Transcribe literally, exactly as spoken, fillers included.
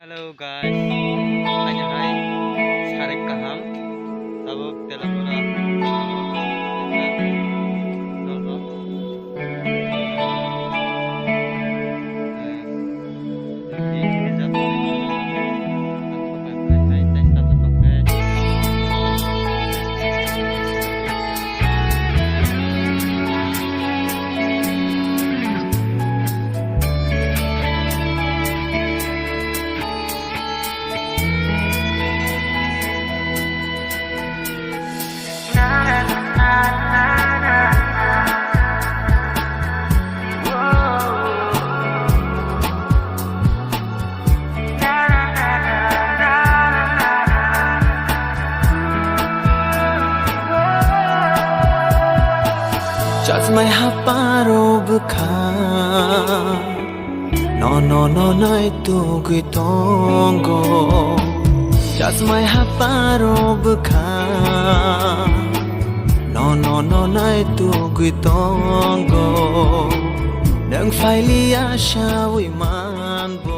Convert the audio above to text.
Hello guys, aini hai sarik kaham, tabuk Telangana. Chasmai haparo bwkha, no, no, no, nai tugwi tongo. Chasmai haparo bwkha, no, no, no, nai tugwi tongo. Nwng phailiya sawi manbo.